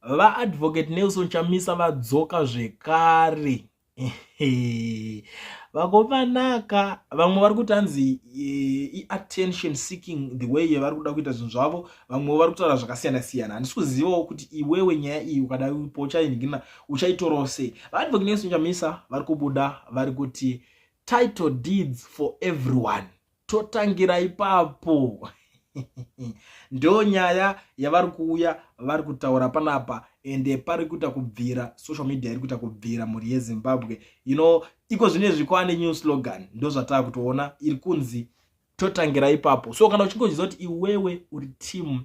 VaAdvocate Nelson Chamisa vadzoka zvekare. Vakomanaka, vamwe vari kuti hanzi iattention seeking, the way yavari kuda kuita zvinhu zvavo. Vamwe vari kutaura zvakasiyana siyana. Handisi kuzivawo kuti iwewe nyaya iyi ukada pochainhingina uchaitorawo sei. VaAdvocate Nelson Chamisa vari kubuda vari kuti title deeds for everyone, totangira ipapo. Ndo nyaya yavari kuuya vari kutaura panapa, ende pari kuita kubvira social media, iri kuita kubvira mhuri yeZimbabwe. Iko zvinezvi kwaane new slogan, ndo zvataa kutoona, iri kunzi totangira ipapo. So kana uchingoziva kuti iwewe uri team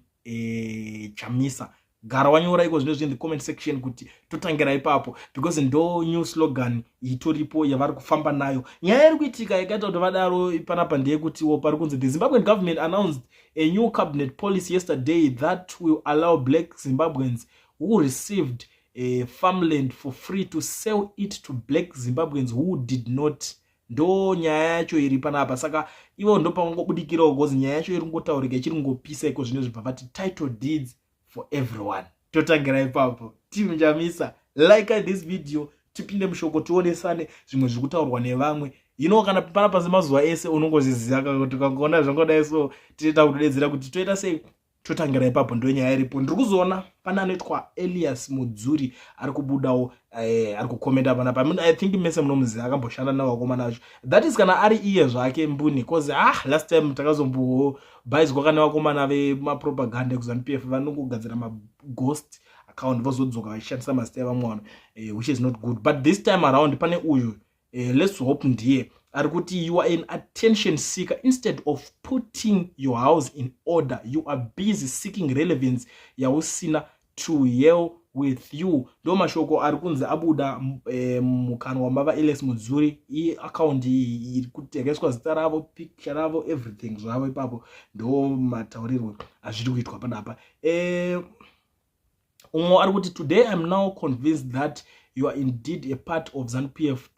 Chamisa, gara wanyora iko zvinezvi in the comment section kuti totangira ipapo, because ndo new slogan itoripo yavari kufamba nayo. Nyaya iri kuitika yakaita kuti vadaro panapa ndeyekutiwo pari kunzi the Zimbabwean government announced a new cabinet policy yesterday that will allow black Zimbabweans who received a farmland for free to sell it to black Zimbabweans who did not. Ndo nyaya yacho iri panapa. Saka ivo ndo pavangobudikirawo, because nyaya yacho iri kungotaurika, ichiri kungopisa iko zvino. Zvibva vati title deeds for everyone, totangira ipapo. Team Chamisa, like this video, tipinde mushoko, tionesane zvimwe zviri kutaurwa nevamwe. Kana panapa semazuva ese unongozviziva kuti ukangoona zvangodai so, tinoita kutodedzera kuti toita sei, totangira ipapo. Ndo nyaya iripo. Ndiri kuzoona pane anoitwa Elias Mudzuri ari kubudawo, ari kukomenda panapa. I think mese munomuziva, akamboshanda navakomana acho. That is kana ari iye zvake mbuni, cause last time takazombobhaizwa kana vakomana vemapropaganda ekuZANU PF vanongogadzira maghost account, vozodzoka vachishandisa mazita evamwe vanhu, which is not good. But this time around pane uyu, let's hope ndiye ari kuti, "You are an attention seeker. Instead of putting your house in order, you are busy seeking relevance yausina. To hell with you." Ndo mashoko ari kunzi abuda mukanwa mava Elias Mudzuri. Iaccount iyi iri kutengeswa zita ravo, picture ravo, everything zvavo ipapo. Ndo mataurirwo azviri kuitwa panapa. Umwe ari kuti, "Today I'm now convinced that you are indeed a part of ZANU PF.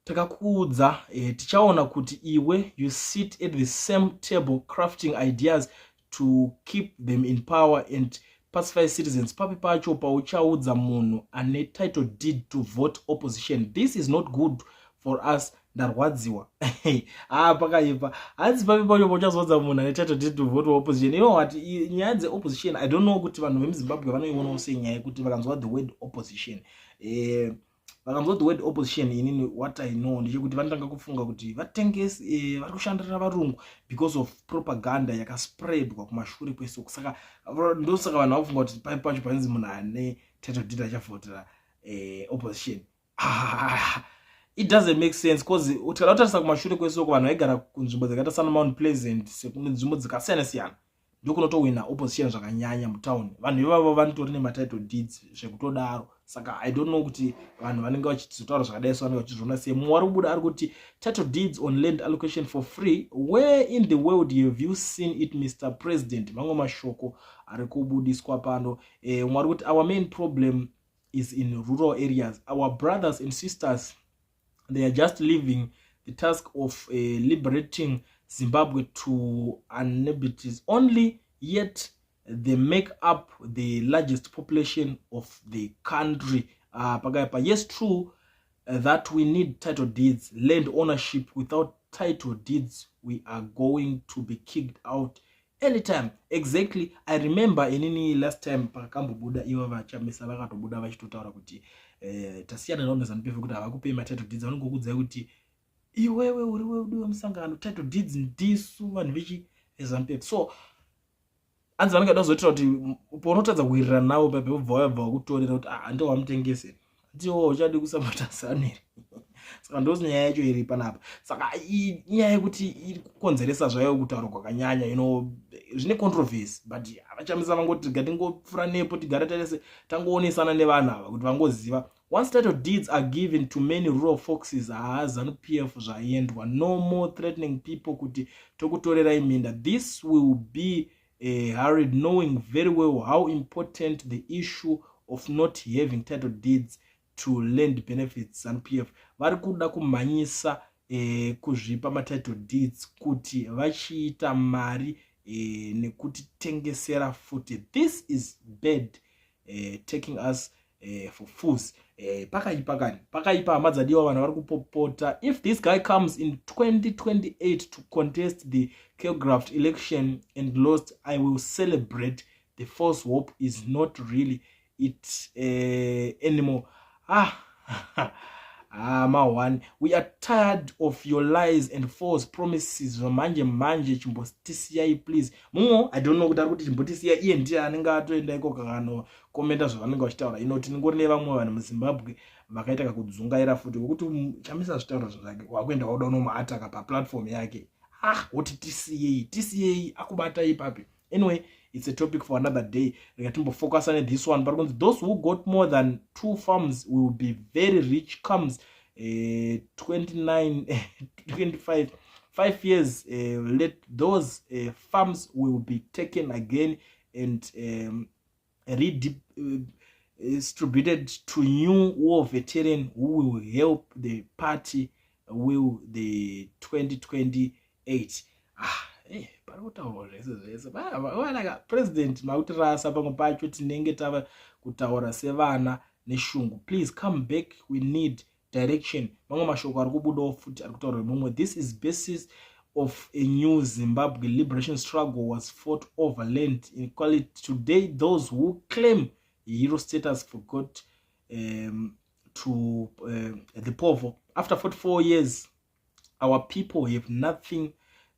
Takakuudza, tichaona kuti iwe you sit at the same table crafting ideas to keep them in power and pacify citizens. Papi pacho pauchaudza munhu ane title deed to vote opposition? This is not good for us. Ndarwadziwa." Ah, pakaipa. Hanzi papi pacho pauchazoudza munhu ane title deed to vote opposition? You know what, nyaya dzeopposition, I don't know kuti vanhu vemuZimbabwe vanoionawo sei nyaya yekuti vakanzwa the word opposition, vakanzwa the word opposition, inini what I know ndechekuti vanotanga kufunga kuti vatengesi, vari kushandira varungu because of propaganda yakaspreadwa kumashure kwesoko. Saka ndosaka vanhu vakufunga kuti pai pacho panzi munhu ane title deed achavhotera opposition. Ah, it doesn't make sense, cause tikada kutarisa kumashure kwesoko, vanhu vaigara kunzvimbo dzakaita sana Mount Pleasant, sekune nzvimbo dzakasiyana siyana, ndokunotowina opposition zvakanyanya mutauni. Vanhu ivavo vanotori nematitle deeds zvekutodaro. Saka I don't know kuti vanhu vanenge vachizotaura zvakadai so vanenge vachizviona sei. Mumwe wari kubuda ari kuti, "Title deeds on land allocation for free? Where in the world have you seen it, Mr President?" Mamwe mashoko ari kubudiswa pano. Mumwe ari kuti, "Our main problem is in rural areas. Our brothers and sisters, they are just leaving the task of liberating Zimbabwe to inhabitants only, yet they make up the largest population of the country." Pakaipa. "Yes, true that we need title deeds, land ownership. Without title deeds, we are going to be kicked out anytime." Exactly. I remember inini last time pakambobuda ivo vaChamisa, vakatobuda vachitotaura kuti tasiyana navo neZANU PF kuti havakupei matitle deeds. Vanongokuudzai kuti iwewe uri wedu wemusangano, title deeds ndisu vanhu vechi veZANU PF. So hanzi vanenge vada kuzoitira kuti paunotadza kuwirirana navo pape, ubva wabva wakutorera kuti, ah, ndo wamutengese, ndiwo uchadi kusapota ZANU here? Saka ndo nyaya yacho iri panapa. Saka inyaya yekuti iri kukonzeresa zvayo kutaura kwakanyanya, zvine controversy, but vaChamisa vangoti gatingopfuura nepo, tigare tarese, tangoonesana nevanhu ava kuti vangoziva. "Once title deeds are given to many rural foxes, haa, ZANU PF zvaendwa. No more threatening people kuti tokutorerai minda. This will be hurried, knowing very well how important the issue of not having title deeds to land benefits. ZANU PF vari kuda kumhanyisa kuzvipa matitle deeds kuti vachiita mari. Nekutitengesera futi. This is bad, taking us for fools. Pakaipa kani, pakaipa, hama dzadiwa. Vanhu vari kupopota. If this guy comes in 2028 to contest the choreographed election and lost, I will celebrate. The false hope is not really it anymore. Ah, ah, ma1, we are tired of your lies and false promises. Zvamanje manje, chimbotisiyai please. Mumwe, I don't know kuti ari kuti chimbotisiyai, iye ndiye anenge atoenda ikoko akanokomenda zvavanenge vachitaura. Ino tinongori nevamwe vanhu muZimbabwe vakaita kakudzungaira futi, wekuti Chamisa zvitaura zvake, wakuenda wauda unomuataka paplatform yake. Ah, woti tisiyei, tisiyei, akubata ipapi? Anyway, it's a topic for another day. Rega timbofocusa nethis one. Pari kunzi those who got more than two farms will be very rich comes 29 25 5 years. Let those farms will be taken again and redistributed to new war veteran who will help the party will the 2028. Ah, pari kutaurwa zvese zvese. Vanaka president, makutirasa. Pamwe pacho tinenge tava kutaura sevana neshungu. Please come back, we need direction. Mamwe mashoko ari kubudawo futi ari kutaurwa mumwe. This is basis of a new Zimbabwe. Liberation struggle was fought over land inequality. Today those who claim hero status forgot to the povo. After 44 years our people have nothing.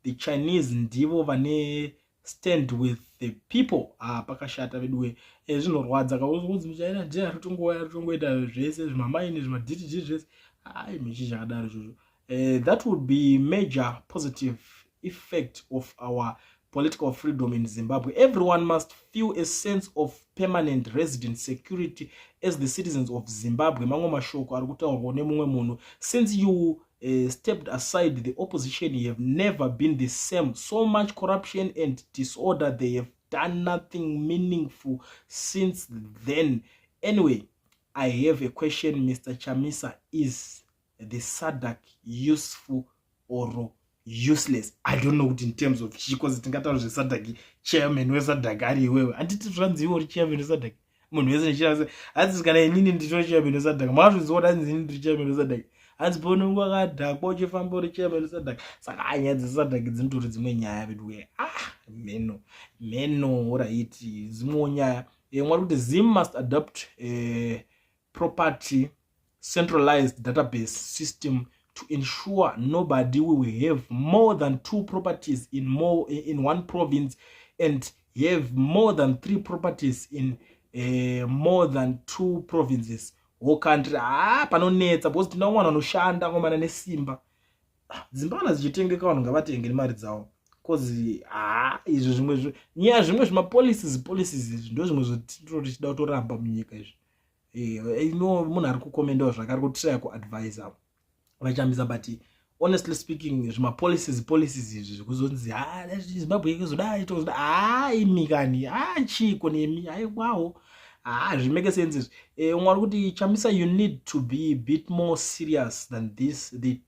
The Chinese ndivo vane stand with the people. Ah, pakashata veduwe. Zvinorwadza kaunzi muChina ndiye ari kutongouya, ari kutongoita zvese zvimamaini, zvimadhitiji zvese. Ai, michi chakadaro izvozvo. That would be major positive effect of our political freedom in Zimbabwe. Everyone must feel a sense of permanent resident security as the citizens of Zimbabwe. Mamwe mashoko ari kutaurwa nemumwe munhu. Since you stepped aside, the opposition have never been the same. So much corruption and disorder. They have done nothing meaningful since then. Anyway, I have a question, Mr Chamisa. Is the SADC useful or useless? I don't know kuti in terms of chii, cause tingataura zveSADC, chairman weSADC ari iwewe. Handiti zvanzi iwe uri chairman weSADC? Munhu wese nechirase hanzi kana inini nditori chairman weSADC. Makazvinzwa kuti hanzi inini ndiri chairman weSADC? Hanzi paunenge wakadhakwa uchifamba uri chairman weSADC. Saka nyaya dzeSADC dzinotori dzimwe nyaya veduwe. Ah, meno meno, alright, dzimwewo nyaya. Mwari kuti Zim must adopt a property centralized database system to ensure nobody will have more than two properties in one province and have more than three properties in more than two provinces, whole country. Ah, panonetsa because tina mwana anoshanda ngomana nesimba. Ah, dzimba kana dzichitengeka, vanhu ngavatenge nemari dzavo, cause ha, izvo zvimwe nyaya, zvimwe zvimapolicies policies izvi ndo zvimwe zvatinoti tichida kutoramba munyika izvi. Ino munhu ari kukomendawo zvakari kutraya kuadvisa vaChamisa, but honestly speaking, zvimapolicies policies izvi zvekuzonzi Zimbabwe ikuzodai, tozoda, ha, imikani, ha, chiko nemi? Aiwawo, ha, zvimake sense izvi. Umwe ari kuti, "Chamisa, you need to be a bit more serious than this. The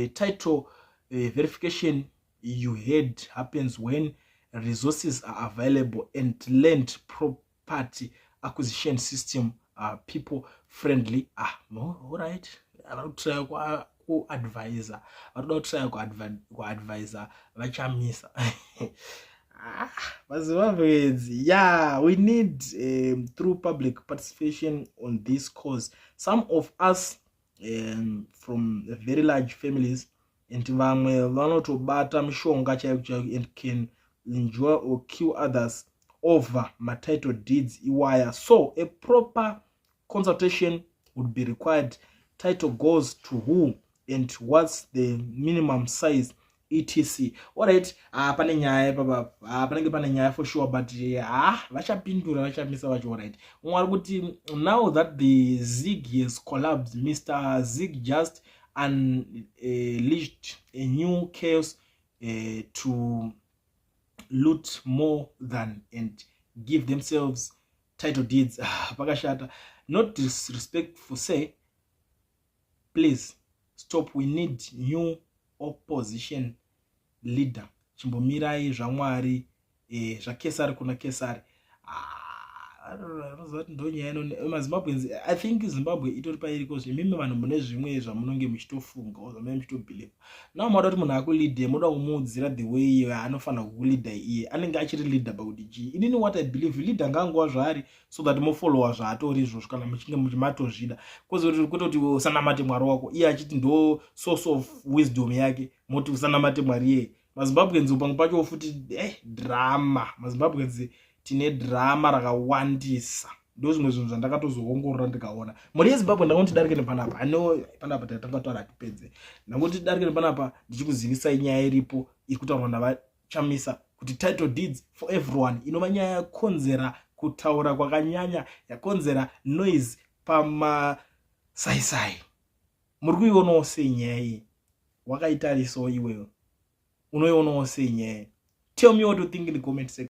title verification you had happens when resources are available and land property acquisition system are people friendly." Ah, alright, vari kutraya kuadvisa, vari kuda kutraya kuadvisa vaChamisa. Ah, maZimbabweans, yeah, we need through public participation on this cause. Some of us from very large families and vamwe vanotobata mishonga chaiko chaiko and can enjoy or kill others over matitle deeds iwaya. So a proper consultation would be required. Title goes to who and what's the minimum size, etc. Alright, pane nyaya ipapa. Panenge pane nyaya for sure, but ha, vachapindura vaChamisa vacho. Alright, umwe ari kuti now that the ZiG has collapsed, Mr Zig just unleashed a new chaos to loot more than and give themselves title deeds. Pakashata. Not disrespectful, say please stop. We need new opposition leader. Chimbomirai zvamwari. zvaKesari kuna Kesari. Anoziva kuti ndonyaya ino maZimbabweans. I think Zimbabwe itori pairiko. Imimi vanhu mune zvimwe zvamunonge muchitofunga, zvamunenge muchitobelieve. Now mada kuti munhu akuleade, muda kumuudzira the way anofanira kukuleada. Iye anenge achiri leader pakuti chii? Inini what I believe, leader ngaangova zvaari so that mofollowa zvaatori izvozvo kana muchinge muchimatozvida, kwete kuti usanamate Mwari wako, iye achiti ndo source of wisdom yake, moti usanamate Mwari iyeye. MaZimbabweans pamwe pacho futi drama. MaZimbabweans tine drama rakawandisa. Ndo zvimwe zvinhu zvandakatozoongorora ndikaona, mhuri yeZimbabwe. Ndangoti darike nepanapa ano, panapa tatanga taura, hatipedze. Ndangoti darike nepanapa ndichikuzivisai nyaya iripo iri kutaurwa navaChamisa kuti title deeds for everyone, inova nyaya yakonzera kutaura kwakanyanya, yakonzera noise pamasaisai. Muri kuionawo sei nyaya iyi? Wakaitarisawo iweyo, unoionawo sei nyaya? Tell me what you think in the comment section.